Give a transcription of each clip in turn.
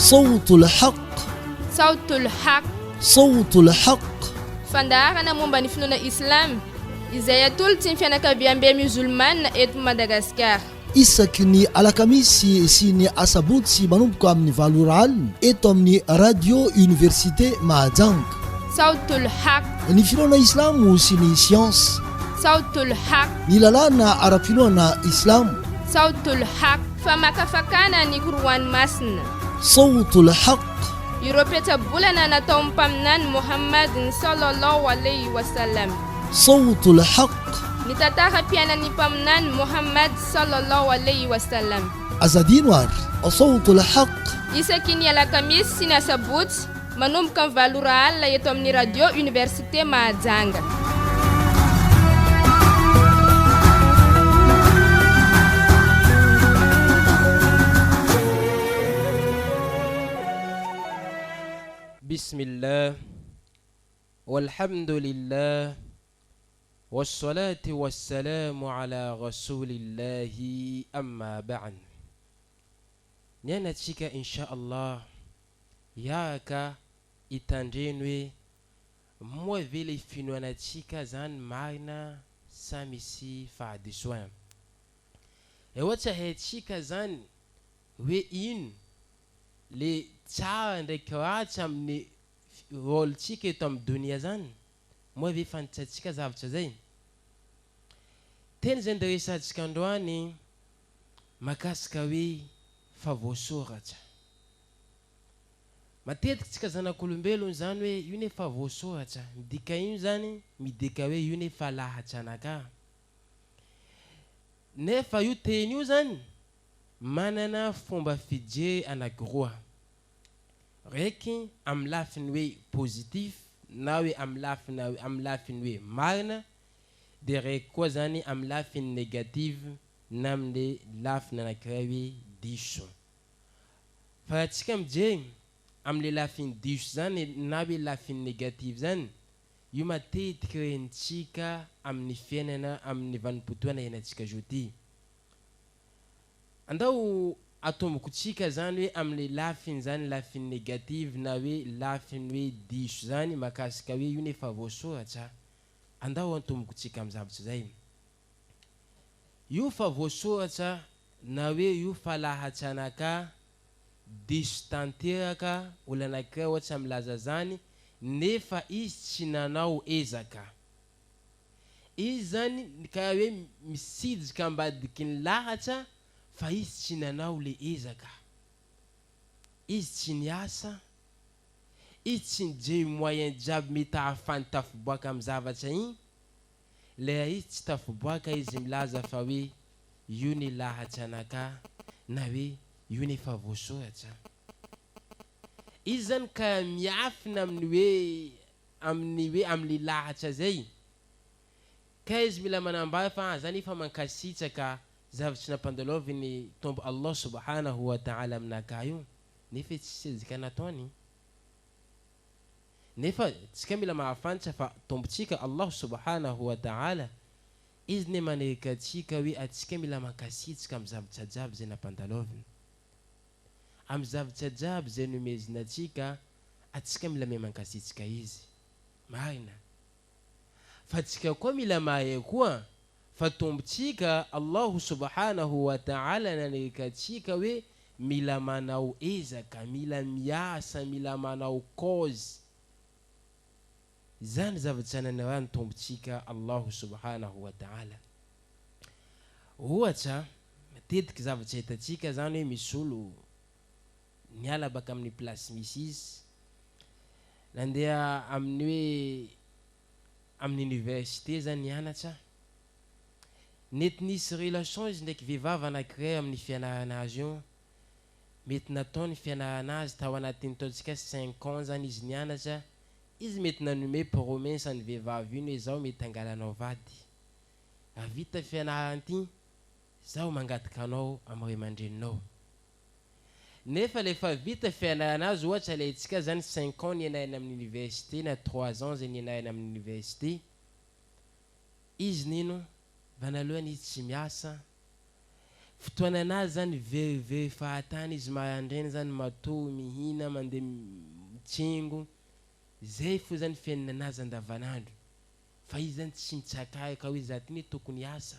Sawtul Haqq. Sawtul Haqq. Sawtul Haqq. Fandaharana momba ny finoana Islam izay atolotry ny fianakaviambe Musulmana eto Madagasikara. Isaky ny alakamisy sy ny asabotsy manomboka amin'ny valo ora alina eto amin'ny Radio Université Mahajanga. Sawtul Haqq. Ny finoana Islamo sy ny siansa. Sawtul Haqq. Ny lalàna ara-pinoana Islamo. Sawtul Haqq. Famakafakana ny Koroany Masina. Sawtul Haqq. Ireo petsa-bolana nataon'ny Mpaminany Mohammad Sallallahu Alaihi Wasallam. Sawtul Haqq. Ny tantaram-piainan'ny Mpaminany Mohammad Sallallahu Alaihi Wasallam. Aza adino ary, Sawtul Haqq. Isaky ny alakamisy sy ny asabotsy, manomboka amin'ny valo ora alina eto amin'ny Radio Université Mahajanga. Bismillah walhamdulillah wassalatu wassalamu ala rasulillahi amma ba'd. Niainantsika insha Allah hiaraka hitandreny hoe moa ve le finoanantsika zany marina sa misy fahadisoana. Eoa tsy haintsika zany hoe ino le tsara ndraiky ratsy amin'ny rôle tsika eto amin'ny donia zany, moa ve fantatsantsika zavatra zay? Teny zay nde resahantsika androany makasika hoe fa voasoratra. Matetika tsika zanak'olombelona zany hoe io nefa voasoratra, midika ino zany? Midika hoe io nefa lahatranakahy. Nefa io teny io zany manana fomba fijery anakiroa. Raiky amin'ny lafiny hoe positif na hoe amin'ny lafina amin'ny lafiny hoe marina, dia raiky koa zany amin'ny lafiny negative na amin'le lafiny anakiray hoe diso. Fa raha tsika mijery amin'le lafiny diso zany na hoe lafiny negative zany, io matetiky rentsika amin'ny fiainana amin'ny vanim-potoana iainantsika zao ty. Andao atomboko tsika zany hoe amin'le lafiny zany lafiny negative na hoe lafiny hoe diso zany makasika hoe io nefa voasoratra, andao antomboko tsika am zavatra zay. Io fa voasoratra na hoe io fa lahatsanaka diso tanteraka olo anakiray ohatsa milaza zany nefa izy tsy nanao ezaka. Izy zany karaha hoe misidrika ambadiky ny lahatra fa izy tsy nanao le ezaka. Izy tsy niasa, izy tsy nijery moyen jiaby mety ahafahany tafiboaka am zavatra igny, Lea izy tsy tafiboaka izy milaza fa hoe io ny lahatsanaka na hoe io ny efa voasoratra. Izy zany ka miafina amin'ny hoe amin'ny hoe amin'le lahatra zay. Ka izy mila manambara fa ah zany efa mankasitraka zavatry nampandalaovin'ny Tompo Allah subhanahu wa ta'ala aminakahy io nefa izy tsisy ezaka nataony. Nefa tsika mila mahafantatra fa Tompontsika Allah subhanahu wa ta'ala, Izy ne manerika antsika hoe atsika mila mankasitrka am zavtra jiaby zay nampandalaoviny. Am zavtra jiaby zay nomezina antsika, atsika mila miha mankasitrka Izy. Marina. Fa tsika koa mila mahay koa fa Tompontsika Allahu subhanahu wa ta'ala naniraka antsika hoe mila manao ezaka, mila miasa, mila manao cause. Izany zavatra nanirahan'ny Tompontsika Allahu subhanahu wa ta'ala. Ohatra, matetiky zavatra hitantsika zany hoe misy olo niala baka amin'ny place misy izy, nandeha amin'ny hoe amin'ny université zany nianatra, nety nisy relation izy ndraiky vehivavy anakiray amin'ny fianarana azy io, mety nataony fianarana azy tao anatin'ny ataontsika cinq ans zany izy nianatra, izy mety nanome promesse an'ny vehivavy iny hoe zaho mety hangalanao vady, raha vita fianarana ty zaho mangataka anao amin'ny ray aman-dreninao. Nefa le efa vita fianarana azy ohatra alaintsika zany cinq ans nianarany amin'ny université na trois ans zay nianarany amin'ny université, izy nino vanalohany izy tsy miasa, Fotoananazy zany verivery fahatany izy marandraina zany matory mihina mandeha mitsingo zay fo zany fiainananazy andavanandro fa izy zany tsy mitsakaraka hoe za ty ne tokony hiasa.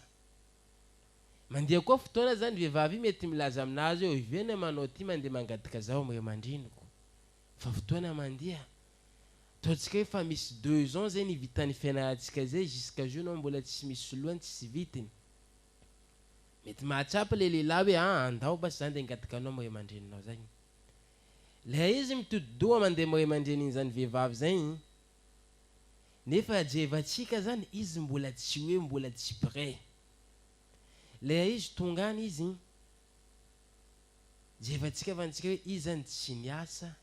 Mandeha koa fotoana zany vehivavy io mety milaza aminazy hoe oviana manao ty mandeha mangataka zaho am ray aman-dreniko fa fotoana mandeha ataontsika hoe fa misy deux ans zay nivitan'ny fianarantsika zay jusqu'à jour nao mbola tsy misy lohany tsisy vitiny. Mety mahatsapa le lehilahy hoe aa andao basy za nde hangataka anao am ray aman-dreninao zay. Ilay izy mitodi-doha mandeha am ray aman-dreniny zany vehivavy zay nefa jerevantsika zany izy mbola tsy hoe mbola tsy prêt. Ilay izy tonga any izy jerevantsika fa antsika hoe izy zany tsy niasa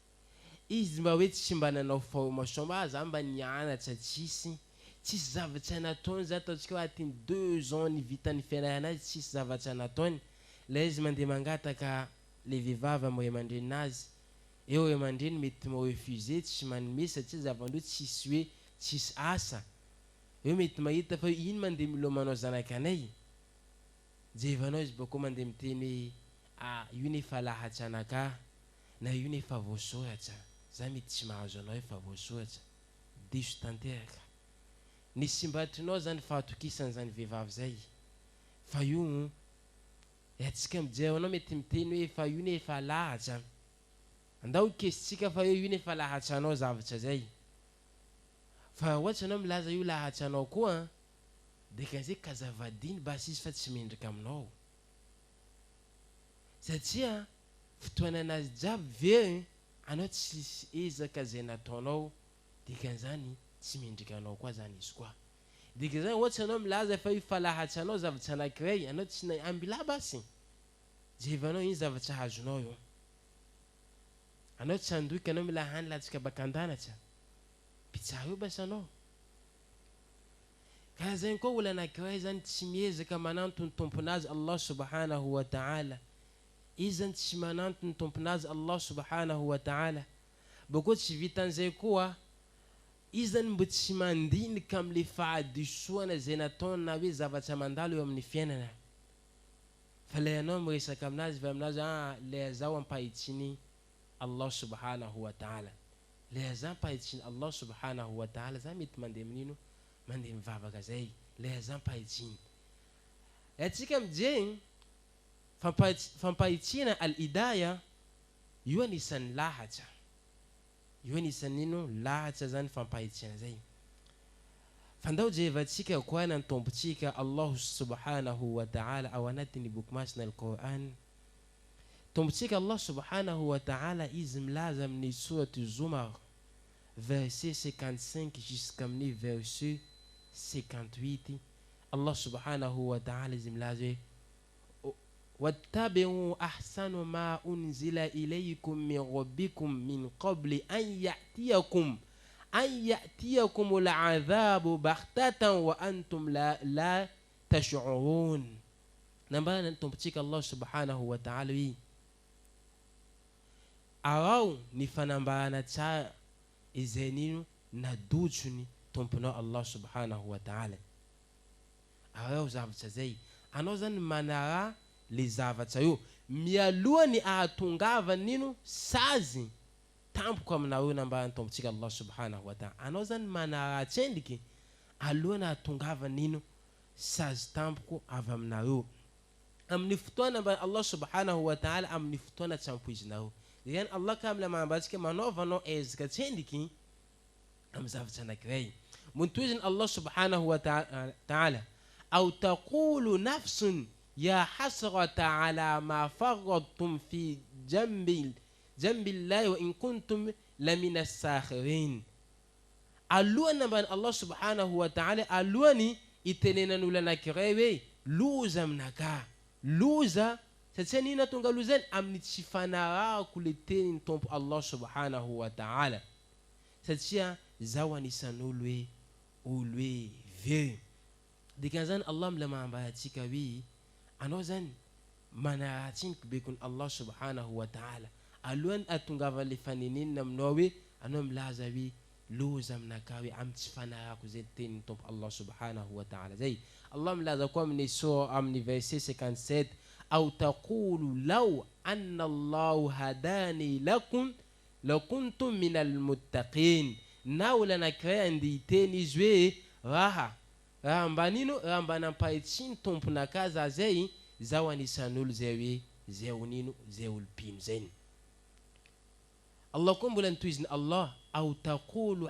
Izy mba hoe tsy mba nanao formation mba za mba nianatra tsisy tsisy zavatra nataony za ataontsika hoe atin'ny deux ans ny vitan'ny fianarana azy tsisy zavatra nataony lay izy mandeha mangataka le vehivavy am ray aman-dreninazy eo ray aman-dreny mety mi-refuser tsy manome satria zavandreo tsisy hoe tsisy asa eo mety mahita fa hoe ino mandeha milomanao zanakanay jerevanao izy bakeo mandeha miteny hoe ah io nefa lahatsa anakahy Na io nefa voasoratra, za mety tsy mahazo anao efa voasoratra, diso tanteraka. Ny simbatrinao zany fahatokisana zany vehivavy zay, fa io o, atsika mijery anao mety miteny hoe fa io nefa lahatra, andao hikesintsika fa hoe io nefa lahatranao zavatra zay, fa raha ohatry anao milaza io lahatranao koa dikan'izay kaza vadiny basy izy fa tsy mendrika aminao. Satria fotoananazy jiaby very anao tsisy ezaka zay nataonao dikan'izany tsy mendrika anao koa zany izy koa dikan'izany ohatry anao milaza fa io falahatsanao zavatra anakiray anao tsy na ambilà basy jerevanao iny zavatra azonao io anao tsy andoky anao mila hany latsaka baka andanatra mpitsara io basy anao Ka zegny koa olo anakiray zany tsy miezaka manantony Tomponazy Allah subhanahu wa ta'ala, izy zany tsy manantony Tomponazy Allah subhanahu wa ta'ala, bakeo tsy vitan'izay koa izy zany mbo tsy mandinika amle fahadisoana zay nataony na hoe zavatra mandalo eo amin'ny fiainana, fa lay anao miresaka aminazy avy aminazy hoe aa lay zaho ampahitsiny Allah subhanahu wa ta'ala. Lay za mpahitsiny Allah subhanahu wa ta'ala za mety mandeha amin'ino mandeha mivavaka zay lay za mpahitsiny atsika mijery fampahitsiana al hidaya io anisan'ny lahatra io anisan'ny ino lahatra zany fampahitsiana zay fa ndao jerevantsika koana ny Tompontsika Allah subhanahu wa ta'ala ao anatin'ny boky masina al Qoran Tompontsika Allah subhanahu wa ta'ala Izy milaza amin'ny sourate Zumar verset 55 jusqu'amin'ny verset 58 Allah subhanahu wa ta'ala Izy milaza hoe, Wattabi'u ahsanu ma unzila ilaykum min Rabbikum min qabli an ya'tiyakum an ya'tiyakumul adhabu baghtatan wa antum la la tash'urun. Nambaran'ny Tompontsika Allah subhanahu wa ta'ala hoe, Araho ny fanambarana tsara izay nino nadotsony Tomponao Allah subhanahu wa ta'ala. Araho zavatra zay. Anao zany manaraha le zavatra io mialoha ny ahatongavany nino sazy tampoka aminareo nambaran'ny Tompontsika Allah subhanahu wa ta'ala. Anao zany manaraha tsendriky aloha ny ahatongavany nino sazy tampoko avy aminareo amin'ny fotoana mba Allah subhanahu wa ta'ala amin'ny fotoana tsy ampoizinareo. Izany Allah ka mila manambara antsika manaova anao ezaka tsendriky amin'ny zavatra anankiray. Montohiziny Allah subhanahu wa ta'ala, Aw taqulu nafsun ya hasrata ala ma farradtum fi jambi jambillahi wa in kuntum lamina sakhirin. Alohan'ny nambaran'i Allah subhanahu wa ta'ala alohan'ny hitenenan'ny olona anankiray hoe loza aminakahy, loza, satria n'inona tonga loza zany? Amin'ny tsy fanarahako le tenin'ny Tompo Allah subhanahu wa ta'ala, satria zaho anisan'olo hoe olo hoe very. Dikan'izany Allah mila manambara antsika hoe anao zany manaratsy ny kibekon'i Allah subhanahu wa ta'ala alohan'ny ahatongavan'ilay fanenenana aminao hoe anao milaza hoe loza aminakahy hoe amin'ny tsy fanarahako izay tenin'ny Tompo Allah subhanahu wa ta'ala zay. Allah milaza koa amin'ny sura amin'ny verset 57. Aw taqulu law anna Allahu hadani lakum lakuntu minal muttaqin. Na olona anankiray andeha hiteny izy hoe, Raha, raha mba nino, raha mba nampahitsy ny Tomponakahy za zay, zaho anisan'olo zay hoe, zay ho nino, zay olo mpino zay. Allah koa mbola notohiziny Allah, Aw taqulu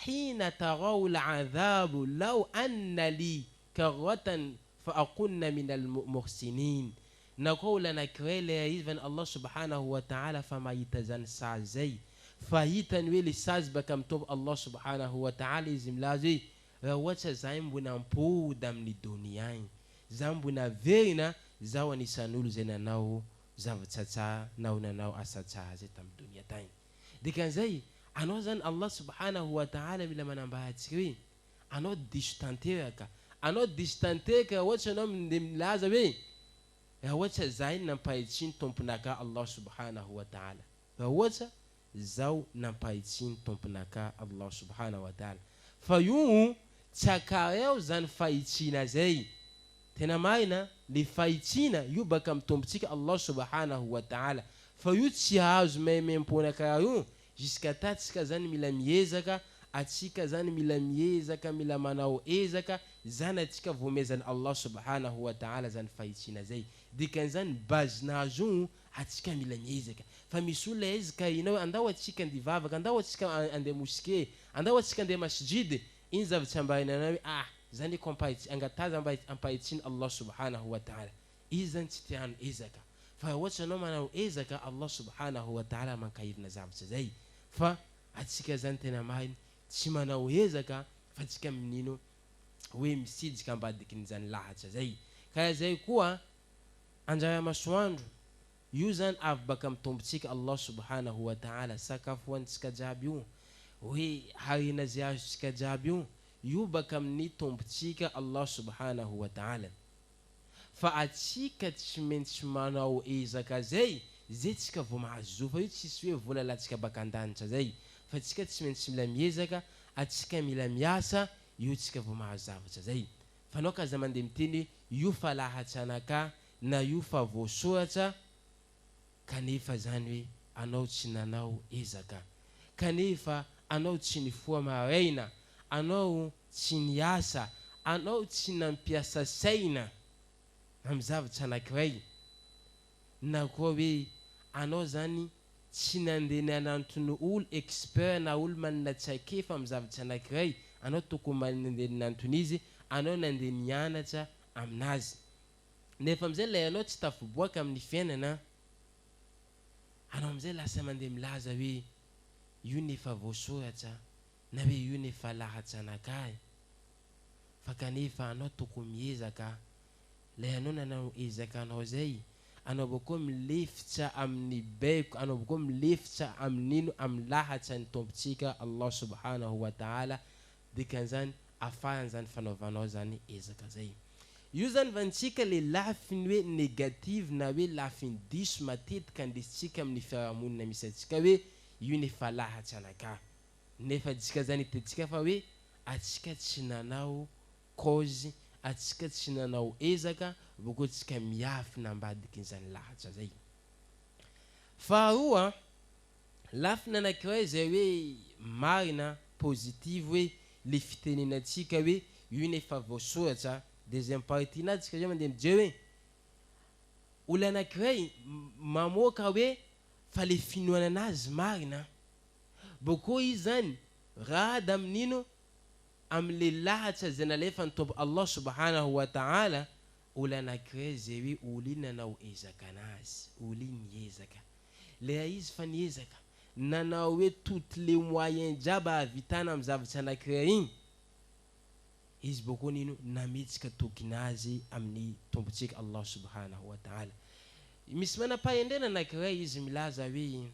hina taraw al-'adhabu law anna li karratan fa akunna min al-muhsinin, na koa olona anankiray ilay aizvan Allah subhanahu wa ta'ala fa mahita zany sazy zay, fa hitany hoe le sazy baka amin'ny Tompo Allah subhanahu wa ta'ala izy milaza hoe raha ohatra zahay mbo nampody amin'ny donia agny, za mbo naverina, zaho anisan'olo zay nanao zavatra tsara na ho nanao asa tsara zay tamin'ny donia tagny. Dikan'izay, anao zany Allah subhanahu wa ta'ala mila manambara antsika hoe Anao diso tanteraka. Anao diso tanteraka raha ohatra anao mnde milaza hoe, raha ohatra zahay nampahitsy Tomponakahy Allah subhanahu wa ta'ala. Raha ohatra zaho nampahitsy Tomponakahy Allah subhanahu wa ta'ala. Fa io tsy akareo zany fahitsiana zay. Tena marina le fahitsiana io baka am Tompontsika Allah subhanahu wa ta'ala. Fa io tsy azo maimaimpoana karaha io Jusqu'à ta tsika zany mila miezaka, atsika zany mila miezaka mila manao ezaka, zany atsika vomezan Allah subhanahu wa ta'ala zany fahitsiana zay, dikan'izany base nazy io atsika mila miezaka, fa misy olona ezaka inao hoe andao atsika andeha hivavaka, andao atsika andeha mosquée, andao atsika andeha masjid, iny zavatra ambaran'i anao hoe ah zany ko ampahitsi angataza mba ampahitsiana Allah subhanahu wa ta'ala, Izy zany tsy te hano ezaka fa raha ohatra anao manao ezaka Allah subhanahu wa ta'ala mankahirina zavatra zay fa atsika zany tena marina tsy manao ezaka fa tsika minino hoe misijika ambadikin'izany lahatra zay ka zay koa anjara masoandro io zany avy baka am Tompontsika Allah subhanahu wa ta'ala sakafo hoanintsika jiaby io hoe harena ze azontsika jiaby io io baka amin'ny Tompontsika Allah subhanahu wa ta'ala. Fa atsika tsy maintsy manao ezaka zay, zay tsika vao mahazo zo fa io tsisy hoe vola latsaka baka andanitra zay fa tsika tsy maintsy mila miezaka, atsika mila miasa, io tsika vao mahazo zavatra zay. Fa anao ka aza mandeha miteny hoe io fa lahatsanaka na io fa voasoratra kanefa zany hoe anao tsy nanao ezaka, kanefa anao tsy nifoha maraina, anao tsy niasa, anao tsy nampiasa saina amin'ny zavatra anankiray, na koa hoe anao zany tsy nandeha nanantona olo expert na olo manana traikefa amin'ny zavatra anankiray, anao tokony mandeha nanantona izy, anao nandeha nianatra aminazy. Nefa amizay ilay anao tsy tafiboaka amin'ny fiainana an, anao amizay lasa mandeha milaza hoe io nefa voasoratra na hoe io nefa lahatsanakahy fa kanefa anao tokony miezaka, ilay anao nanao ezaka anao zay, anao bakeo milefitra amin'ny baiko, anao bakeo milefitra amin'ino, amin'ny lahatsan'ny Tompontsika Allah subhanahu wa ta'ala, Dikan'izany, afahan'izany fanaovanao zany ezaka zay. Io zany vantsika le lafiny hoe negative na hoe lafiny diso matetika andesintsika amin'ny fiarahamonina misy antsika hoe io nefa lahatsy anakahy. Nefa tsika zany hitantsika fa hoe atsika tsy nanao cause, atsika tsy nanao ezaka, boko tsika miafina ambadikin'izany lahatra zay. Faharoa, Lafiny anankiray izay hoe marina, positive hoe le fitenenantsika hoe io iny efa voasoratra, deuxième partie na tsika zao mandeha mijery hoe olona anankiray mamoaka hoe fa le finoana anazy marina, bôkô izy zany rad amin'ino amle lahatra izay nalefan'ny Tompo Allah subhanahu wa ta'ala, olona anankiray zay hoe olo iny nanao ezaka anazy, olo iny niezaka. Lea izy fa niezaka nanao hoe toutes les moyens jiaby ahavitana am zavatra anakiray igny izy bôkô nino nametsika tokinazy amin'ny Tompontsika Allah subhanahu wa ta'ala. Misy manam-pahendrena anakiray izy milaza hoe,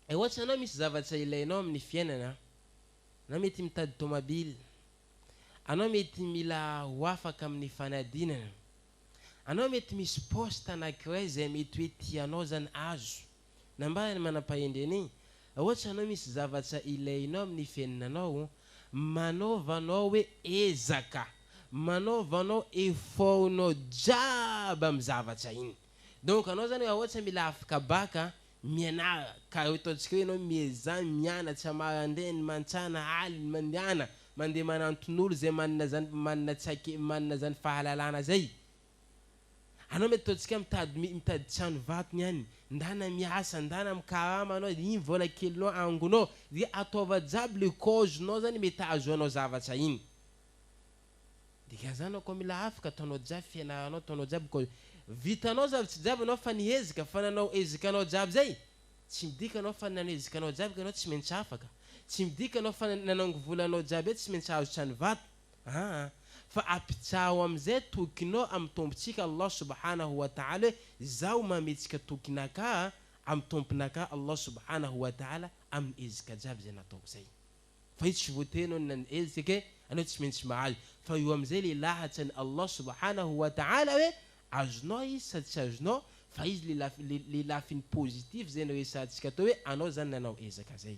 ohatra anao misy zavatra ilainao amin'ny fiainana, anao mety mitady tomabily, anao mety mila ho afaka amin'ny fanadinana, Anao mety misy poste anakiray izay mety hoe tianao zany azo. Nambarany manam-pahendrena iny, raha ohatra anao misy zavatra ilainao amin'ny fiainanao, manaova anao hoe ezaka, manaova anao effort-nao jiaby. jiaby amin'ny zavatra iny. Donc anao zany raha ohatra mila afaka bac, mianara, ka ataontsika hoe anao miezaha mianatra marandrainy, mantsana, aliny, mandehana mandeha mananton'olo zay manana zany manana tsake manana zany fahalalana zay. Anao mety ataontsika mitady mitady trano vato ny any, ndana miasa, ndana mikarama anao, iny vola kelinao angonao dia ataova jiaby le cause nao zany mety ahazoanao zavatra iny. Dikan'izany anao koa mila afaka ataonao jiaby fianaranao ataonao jiaby koa vitanao zavatra jiaby anao fa nihezaka fa nanao ezaka anao jiaby zay tsy midika anao fa nanao ezaka anao jiaby ka anao tsy maintsy afaka tsy midika anao fa nanango vola anao jiaby eo tsy maintsy ahazo trano vato aa fa apitsaho amizay tokinao am Tompontsika Allah subhanahu wa ta'ala hoe zaho mametsika tokinakaha am Tomponakaha Allah subhanahu wa ta'ala am ezaka jiaby zay nataoko zay. Fa io tsy voatery anao ny nanezaka e, anao tsy maintsy mahazo, fa io amizay le lahatsa ny Allah subhanahu wa ta'ala hoe azonao izy sa tsy azonao, fa izy le lafy le le lafiny positif zay no resahantsika atao hoe anao zany nanao ezaka zay.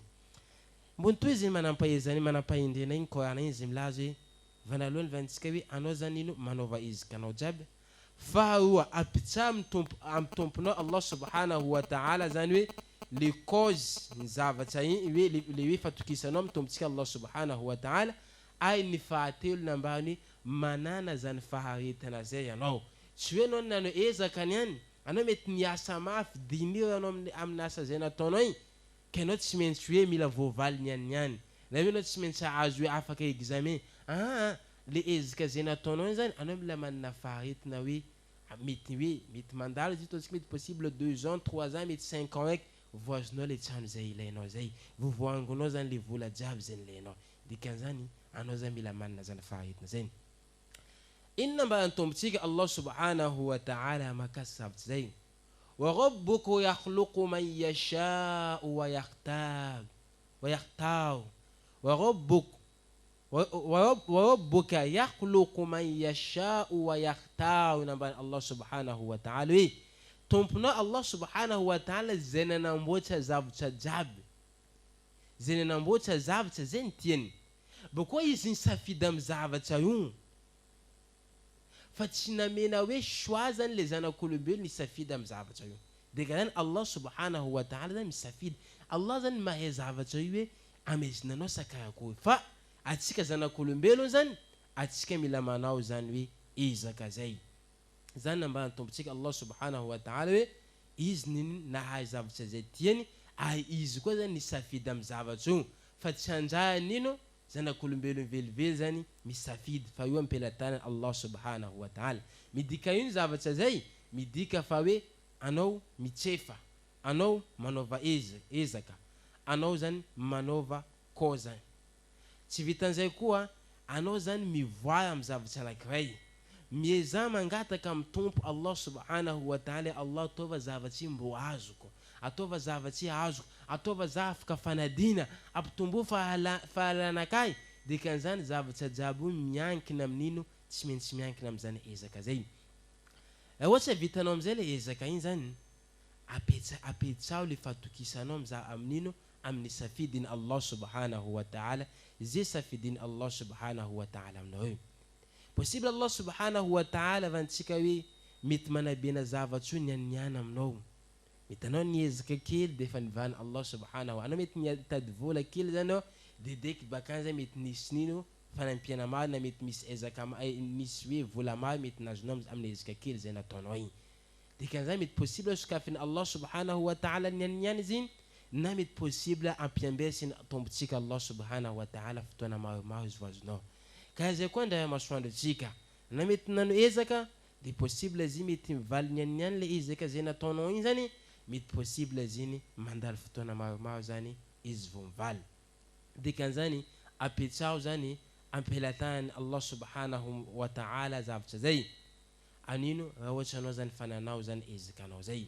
Mbo nitohy izay manampahezana manampahendrena iny Korana iny zay milaza hoe vanalohany vantsika hoe anao zany ino manaova ezaka anao jiaby, Faharoa, ampitsaha amin'ny Tompo amin'ny Tomponao Allah subhanahu wa ta'ala zany hoe le cause ny zavatra iny hoe le le hoe fatokisanao amin'ny Tompontsika Allah subhanahu wa ta'ala, ary ny fahatelo nambarany hoe manàna zany faharetana zay ianao. Tsy hoe anao nanao ezaka ny any, anao mety niasa mafy, diniho anao amin'ny amin'ny asa zay nataonao iny, ka ianao tsy maintsy hoe mila voavaly ny any ny any, na hoe ianao tsy maintsy hahazo hoe afaka examen, aa Le ezaka zay nataonao iny zany anao mila manana faharetina hoe mety hoe mety mandalo izy io ataontsika mety possible deux ans trois ans mety cinq ans eky vao azonao le trano zay ilainao zay vao voaangonao zany le vola jiaby zay nilainao dikan'izany anao zany mila manana zany faharetina zay. Inona mba antombontsika Allah subhanahu wa ta'ala makasy zavatra zay wa rabbuka yakhluqu man yasha'u wa yakhtar wa yakhtar wa rabbuk Wa rabbuka yakhluqu man yasha'u wa yakhtaru nambaran'i Allah subhanahu wa ta'ala hoe, Tomponao Allah subhanahu wa ta'ala izay nanamboatra zavtra jiaby, izay nanamboatra zavtra izay ny tiany. Bakeo Izy nisafidy amin'ny zavatra io. Fa tsy namena hoe choix zany le zanak'olombelona hisafidy amin'ny zavatra io. Dika zany Allah subhanahu wa ta'ala zany misafidy. Allah zany mahay zavatra io hoe amezina anao sa karakory. Fa atsika zanak'olombelona zany, atsika mila manao zany hoe ezaka zay. Zany nambaran'ny Tompontsika Allah subhanahu wa ta'ala hoe Izy ny nahay zavatra zay tiany ary Izy koa zany nisafidy amin'ny zavatra io. Fa tsy anjarany ino Zanak'olombelona velively zany misafidy fa io am-pelatanana Allah subhanahu wa ta'ala. Midika ino zavatra zay? Midika fa hoe anao mitsefa, anao manaova ezaka, anao zany manaova cause. Tsy vitan'izay koa, anao zany mivoara amin'ny zavatra anakiray. Miezaha mangataka amin'ny Tompo Allah subhanahu wa ta'ala Allah ataova zava-tsy mbô azoko, ataova zava-tsy azoko, ataova za afaka fanadina, ampitomboa fahalalana-kahy, dikan'izany zavatra jiaby io miankina amin'ino, tsy maintsy miankina amin'izany ezaka zay. Raha ohatsa vitanao amin'izay le ezaka iny zany, apetsa apetsaho le fahatokisanao amza amin'ino, amin'ny safidin'i Allah subhanahu wa ta'ala, ze safidin'i Allah subhanahu wa ta'ala aminao io. Possible Allah subhanahu wa ta'ala va antsika hoe mety manabena zavatsoa ny an'ny aminao. Mety anao niezaka kely dia efa nivahan'i Allah subhanahu anao mety nitady vola kely zany anao dia deky bakany zany mety nisy nino fanampiana maro na mety misy ezaka misy hoe vola maro mety nazonao amin'ny ezaka kely zay nataonao igny. Dikan'izany mety possible sokafin'i Allah subhanahu wa ta'ala ny an'ny ihany izy igny na mety possible ampiambesiny Tompontsika Allah subhanahu wa ta'ala fotoana maromaro izy vao azonao. Ka izay koa ndray masoandro tsika na mety nano ezaka de possible izy mety mivaly ny an'ny ihany le ezaka zay nataonao igny zany mety possible izy iny mandalo fotoana maromaro zany izy vao mivaly. Dikan'izany apetsaho zany ampelatanan'i Allah subhanahu wa ta'ala zavatra zay. Anino raha ohatra anao zany fa nanao zany ezakanao zay.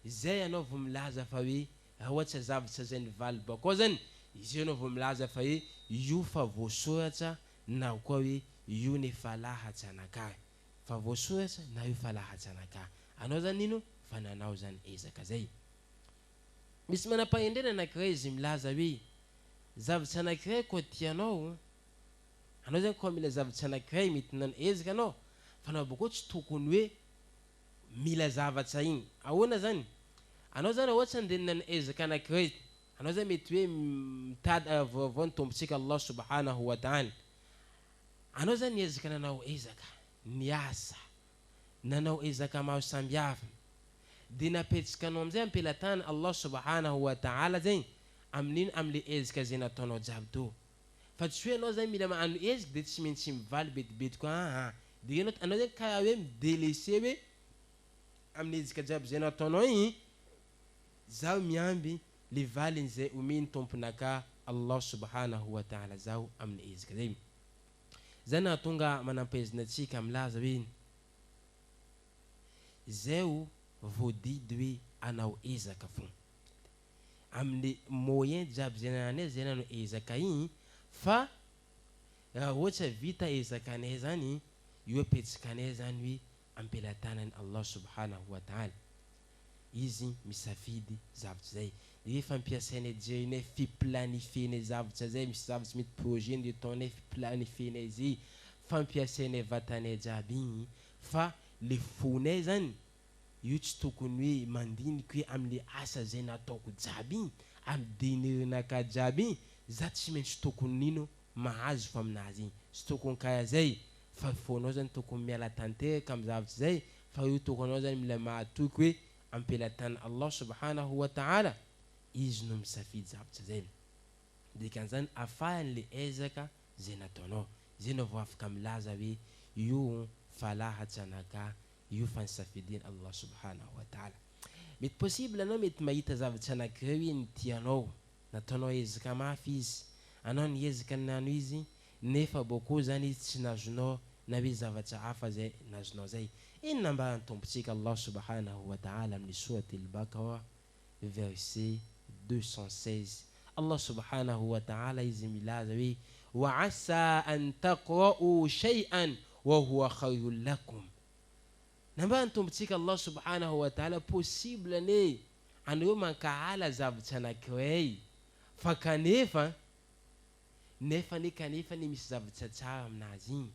Zay anao vao milaza fa hoe raha ohatra zavatra zay nivaly bakao zany, izay anao vao milaza fa hoe io fa voasoratra na koa hoe io nefa lahatsa anakahy. Fa voasoratra na io fa lahatsa anakahy. Anao zany ino fa nanao zany ezaka zay. Misy manam-pahendrena anakiray izy milaza hoe zavatra anakiray koa tianao, Anao zany koa mila zavatra anakiray mety nan ezaka anao fa anao bakeo tsy tokony hoe. mila zavatra igny. Ahoana zany? Anao zany ohatsa andeha nanao ezaka anakiray, anao zany mety hoe mitady vaovao ny Tompontsika Allah subhanahu wa ta'ala. Anao zany niezaka nanao ezaka, niasa, nanao ezaka maro sambihafa, dia napetsakanao amizay am-pelatana Allah subhanahu wa ta'ala zegny amin'ino amle ezaka zay nataonao jiaby tô. Fa tsy hoe anao zany mila magnano ezaka dia tsy maintsy mivaly betibety koa aa. Dia anao anao zany karaha hoe mi-delaisser hoe amin'ny ezaka jiaby zay nataonao igny, zaho miamby le valiny zay omen'ny Tomponakahy Allah subhanahu wa ta'ala zaho amin'ny ezaka zay. Zay nahatonga manampahaizana antsika milaza hoe zay voadidy hoe anao ezaka fo. Amin'ny moyen jiaby zay anananay zay nanao ezaka igny fa raha ohatsa vita ezakanay zany io apetsakanay zany hoe ampelatanan'i Allah subhanahu wa ta'ala izy misafidy zavatra zay rehefa ampiasainay jerinay fiplanifienay zavatra zay misy zavatra mety projet nde ataonay fiplanifienay zay fampiasainay vatanay jiaby igny fa le fonay zany Io tsy tokony hoe mandiniky hoe amle asa zay nataoko jiaby igny, am denirinaka jiaby igny, za tsy maintsy tokony nino mahazo fa aminazy igny, tsy tokony kara zay fa fônao zany tokony miala tanteraka am zavatra zay fa io tokony anao zany mila mahatoky hoe ampelatanan Allah subhanahu wa ta'ala izy no misafidy zavatra zay. Dikan'izany afahany le ezaka zay nataonao, zay anao vao afaka milaza hoe io falahatsa anakahy Io fa nisafidian Allah subhanahu wa ta'ala. Mety possible anao mety mahita zavatra anakiray hoe ny tianao, nataonao ezaka mafy izy, anao niezaka nano izy nefa bôkô zany izy tsy nazonao na hoe zavatra hafa zay nazonao zay. Inona ambaran'ny Tompontsika Allah subhanahu wa ta'ala amin'ny sourate al-Baqarah verset 216 Allah subhanahu wa ta'ala izy milaza hoe, Wa asa an taqra'u shay'an wa huwa khayrun lakum. Nambaran'ny Tompontsika Allah subhanahu wa ta'ala possible anie anareo mankahala zavatra anankiray fa kanefa nefa anie kanefa anie misy zavatra tsara aminazy igny.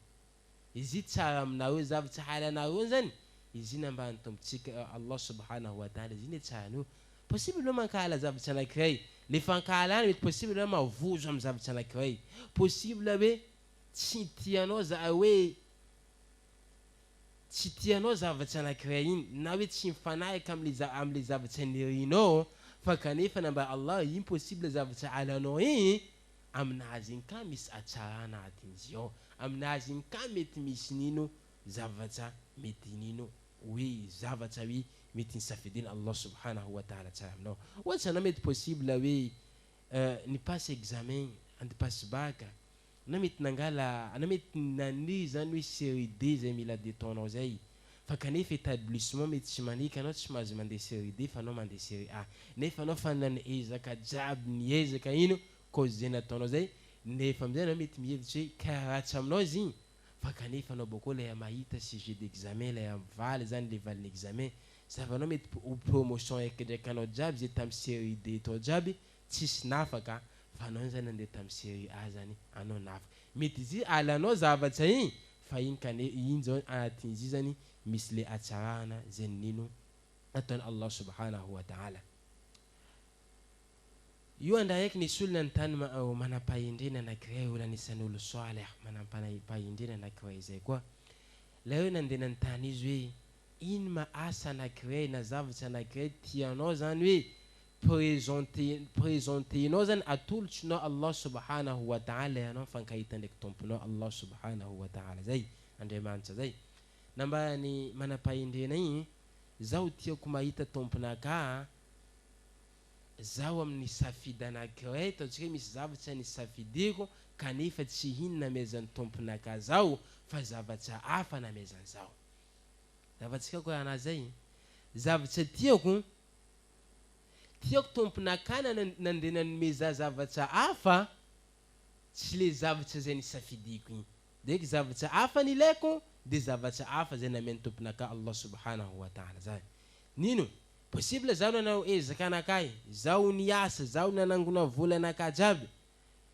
Izy tsara aminareo zavatra halanareo zany izy nambaran'ny Tompontsika Allah subhanahu wa ta'ala izy iny tsara anareo possible anao mankahala zavatra anakiray le fankahalana mety possible anao mavozo amin'ny zavatra anakiray possible hoe tsy tianao za hoe tsy tianao zavatra anakiray iny na hoe tsy mifanaraka amle za amle zavatra nirinao fa kanefa nambara Allah iny possible zavatra halanao iny Aminazy iny ka misy hatsarana atin'izy ao, aminazy iny ka mety misy nino zavatra mety nino hoe zavatra hoe mety nisafidin Allah subhanahu wa ta'ala tsara aminao. Ohatra anao mety possible hoe ni passe examen andy passe bac, anao mety nangala anao mety naniry zany hoe série D zay mila de taonao zay fa kanefa etablissement mety tsy manaiky anao tsy mahazo mandeha série D fa anao mandeha série A nefa anao fa nanezaka jiaby niezaka ino cause zay nataonao zay nefa amizay anao mety mihevitsy hoe ka ratsy aminao izy igny fa kanefa anao bakeo lay mahita sujet d'examen lay mivaly zany le valin'ny examen zavanao mety ho promotion ekindraiky anao jiaby zay tamy série D tao jiaby tsisy nafaka fa anao zany nandeha tamy série A zany anao nafaka mety izy alanao zavatra igny fa igny kane igny zao anatin'izy io zany misy le hatsarana zay nino nataon'i Allah subhanahu wa ta'ala. Io andraiky nisy olona nitany manam-pahendrena anakiray, olona anisan'ny olo swaleh, manam-pahendrena anakiray izay koa. Ilay hoe nandeha nanontany izy hoe, ino ma asa anakiray na zavatra anakiray tianao zany hoe presenter, presenter-nao zany, atolotrinao Allah subhanahu wa ta'ala ianao mifankahita ndraiky Tomponao Allah subhanahu wa ta'ala zay, Andriamanitra zay. Nambaran'ny manam-pahendrena igny, zaho tiako mahita Tomponakahy, Zaho amin'ny safidy anankiray, ataontsika hoe misy zavatra nisafidiako kanefa tsy iny namezan'ny Tompon'aka zaho fa zavatra hafa namezany zaho. Zavatsika koa ana zay. Zavatra tiako, tiako Tompon'aka nandeha nanome za zavatra hafa, tsy le zavatra zay nisafidiako iny. Dia zavatra hafa nilaiko dia zavatra hafa zay namen'ny Tompon'aka Allah subhanahu wa ta'ala zany. Nino? Possible zaho nanao ezaka anakahy, zaho niasa, zaho nanangona vola anakahy jiaby,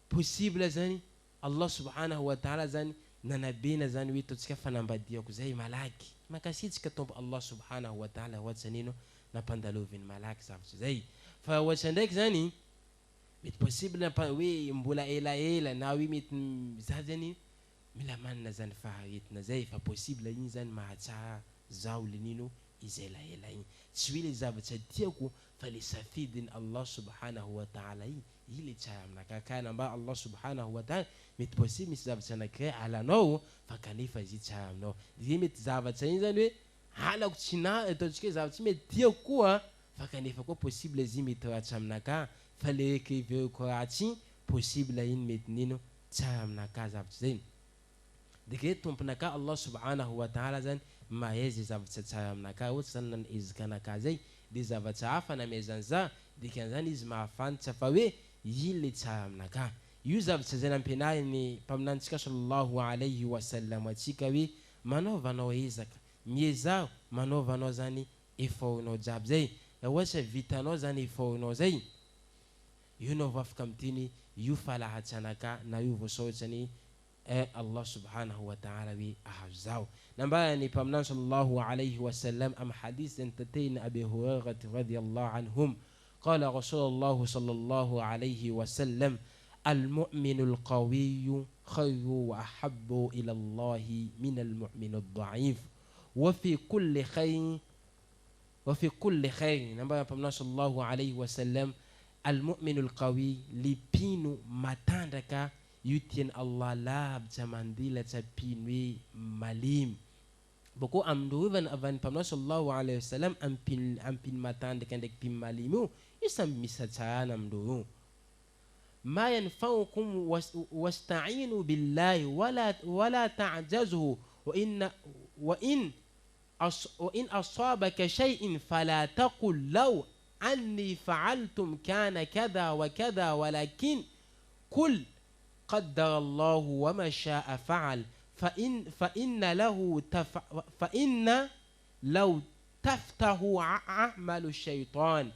possible zany Allah subhanahu wa ta'ala zany nanabena zany hoe ataontsika fanambadiako zay malaky, Mankasitraka Tompo Allah subhanahu wa ta'ala ohatsa nino nampandaloviny malaky zavatra zay. Fa ohatsa ndraiky zany mety possible hoe mbola elaela na hoe mety za zany mila manana zany faharetina zay fa possible igny zany mahatsara zaho le nino izy elaela igny. Tsy hoe le zavatra tiako fa le safidiny Allah subhanahu wa ta'ala igny, igny le tsara aminakahy. Ka nambara Allah subhanahu wa ta'ala mety possible misy zavatra anakiray halanao fa kanefa izy tsara aminao. De mety zavatra igny zany hoe halako tsy na ataontsika hoe zavatra mety tiako koa fa kanefa koa possible izy mety ratsy aminakahy fa le raiky heveriko ratsy igny possible igny mety nino tsara aminakahy zavatra zay. De ke tomponakahy Allah subhanahu wa ta'ala zany mahay zay zavatra tsara aminakahy, ohatry zany nanezaka anakahy zay de zavatra hafa namezany za, dikan'izany izy mahafantatra fa hoe iny le tsara aminakahy. Io zavatra zay nampianariny mpaminanintsika sallallahu alayhi wa sallam antsika hoe manaovanao ezaka, miezaho manaovanao zany effort-nao jiaby zay. Raha ohatra vitanao zany effort-nao zay, io nao vao afaka miteny io falahatsanakahy na io voasaotrany Allah subhanahu wa ta'ala hoe ahazo zaho. Nambarany mpaminany sallallahu alayhi wa sallam am hadith zay notatehiny Abi Hurairah radiyallahu anhum, qala Rasulullah sallallahu alayhi wa sallam, al-mu'minu al-qawiyyu khayru wa ahabbu ila Allahi min al-mu'minu ad-da'if wa fi kulli khayr wa fi kulli khayr. Nambarany mpaminany sallallahu alayhi wa sallam, al-mu'minu al-qawi, le mpino matanjaka io tiany Allah lavitra mandilatra mpino hoe malemy. Boko amindreo io avy any mpaminany sallallahu alayhi wa sallam ampino matanjaka ndraiky mpino malemy io, io samby misy hatsarana amindreo io. Ma yanfa'ukum wasta'inu billahi wala ta'jazuhu wa inna wa in wa in asabaka shay'in fala taqul law anni fa'altum kana kadha wa kadha walakin kul qaddara Allahu wa ma sha'a fa'al fa in fa inna lahu fa inna law taftahu a'malu shaytan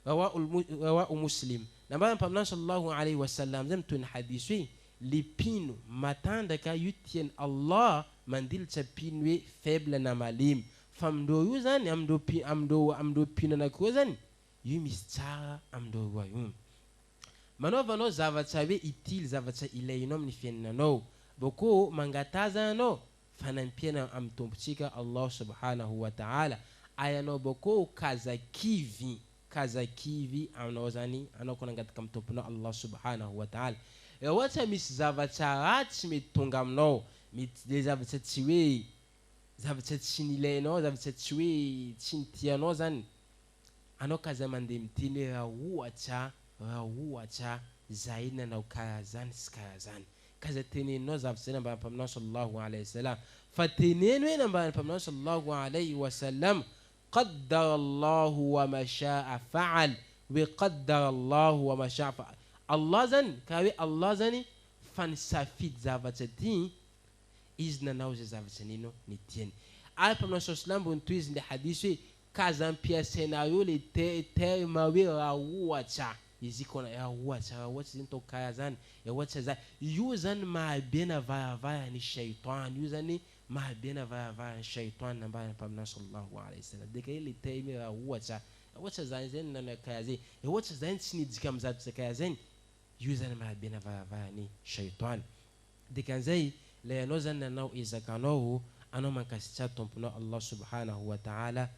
rawahu Muslim. Nambarany mpaminany sallallahu alayhi wa sallam zay mitohy ny hadith hoe le mpino matanjaka io tiany Allah mandilitra mpino hoe faible na malemy, fa amindreo io zany amindreo mpino anankiroa zany io misy tsara amindreo roa io. Manaovanao zavatra hoe utile, zavatra ilainao amin'ny fiainanao, boko mangataha zany anao fanampiana amin'ny tompontsika Allah subhanahu wa ta'ala, ay anao boko kazakivy kazakivy anao zany anao koa nangataka amin'ny tomponao Allah subhanahu wa ta'ala. Raha ohatra misy zavatra ratsy mety tonga aminao, mety le zavatra tsy hoe zavatra tsy nilainao, zavatra tsy hoe tsy nitianao zany, anao kaza mandeha miteny hoe raha ohatra zahay nanao karaha zany sy karaha zany, kaza teneninao zavatra zay nambaran'ny mpaminany sallallahu alayhi wa sallam, fa teneno hoe nambaran'ny mpaminany sallallahu alayhi wa sallam qaddara Allahu wa ma sha'a fa'al, hoe qaddara Allahu wa ma sha'a fa'al. Allah zany ka hoe Allah zany fa nisafidy zavatra ty izy nanao zay zavatra nino nitiany. Ary mpaminany sallallahu alayhi wa sallam mbo nitohiziny le hadith hoe kaza ampiasainareo le terme hoe raha ohatra izy kona raha ohatra zany atao karaha zany, raha ohatra za io zany mahabe na varavara ny shaytan, io zany mahabe na varavara ny shaytan nambarany mpaminany sallallahu alayhi wa sallam. De ka le terme raha ohatra zany zany nanao karaha zay, raha ohatra zany tsy nidika amin'ny zavatra karaha zany, io zany mahabe na varavara ny shaytan. Dikan'izay lay anao zany nanao ezakanao, anao mankasitraha tomponao Allah subhanahu wa ta'ala,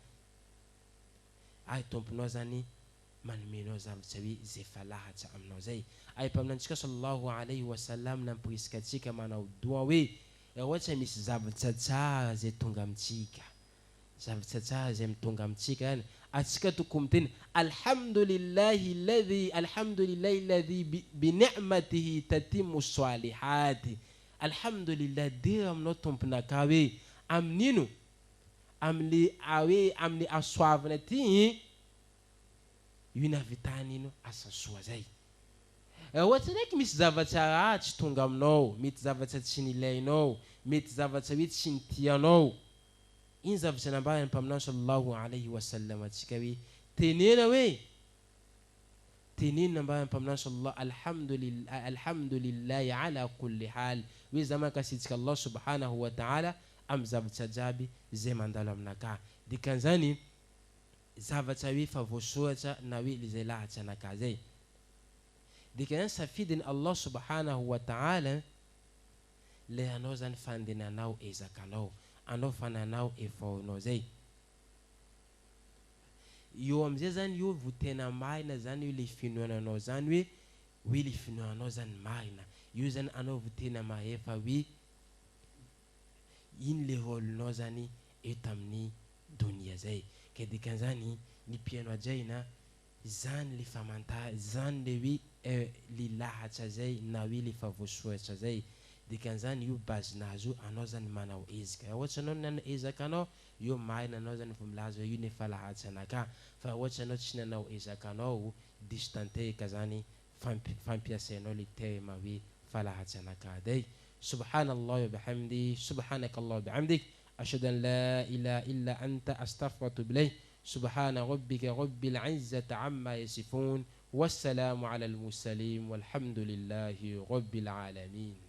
ary tomponao zany manomenao zavatra hoe zay falahatra aminao zay. Ary mpaminantsika sallallahu alayhi wa sallam nampirisika antsika manao doa hoe raha ohatra misy zavatra tsara zay tonga amintsika, zavatra tsara zay mitonga amintsika zany, atsika tokony miteny alhamdulillahi alladhi alhamdulillahi alladhi bi ni'matihi tatimmu salihati. Alhamdulillah, dera aminao tomponaka hoe amin'ino amin'ny hoe amin'ny asoavana ty io nahavitany ino asa soa zay. Raha ohatra ndraiky misy zavatra ratsy tonga aminao, mety zavatra tsy nilainao, mety zavatra hoe tsy nitianao, iny zavatra nambarany mpaminany sallallahu alayhi wa sallam antsika hoe tenena hoe tenena nambarany mpaminany sallallahu alhamdulillah alhamdulillahi ala kulli hal, hoe za mankasitraka Allah subhanahu wa ta'ala amin'ny zavatra jiaby zay mandalo aminakahy. Dikan'izany zavatra hoe efa voasoratra na hoe izay lahatra anakahy zay. Dikan'izany safidin'i Allah subhanahu wa ta'ala le anao zany fandehananao ezakanao, anao fananao effort-nao zay. Eo amizay zany eo vo tena marina zany hoe le finoananao zany hoe hoe le finoananao zany marina. Eo zany anao vo tena mahefa hoe ino le rôle-nao zany eto amin'ny donia zay. Ka dikan'izany ny mpihaino hajaina zany le famanta zany le hoe le lahatra zay na hoe le efa voasoratra zay. Dikan'izany io base-nazy io anao zany manao ezaka. Raha ohatra anao nanao ezaka anao Io marina anao zany vao milaza hoe io nefa lahatsa anakahy fa raha ohatra anao tsy nanao ezaka anao diso tanteraka zany fampiasainao le terme hoe fa lahatsa anakahy day Subhanallah wa bihamdi Subhanakallah wa bihamdik Ashhadu an la ilaha illa anta astaghfiruka wa atubu ilayk Subhana rabbika rabbil izzati amma yasifun Wassalamu alal mursalin walhamdulillahi rabbil alamin.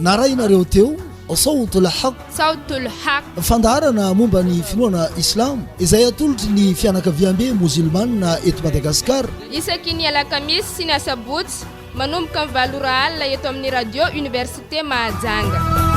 Narahinareo teo Sawtul Haq. Sawtul Haq. Fandaharana momba ny finoana Islamo izay atolotry ny fianakaviambe mozilmana eto Madagasikara. Isaky ny alakamisy sy ny asabotsy Manomboka amin'ny valo ora alina eto amin'ny Radio Université Mahajanga.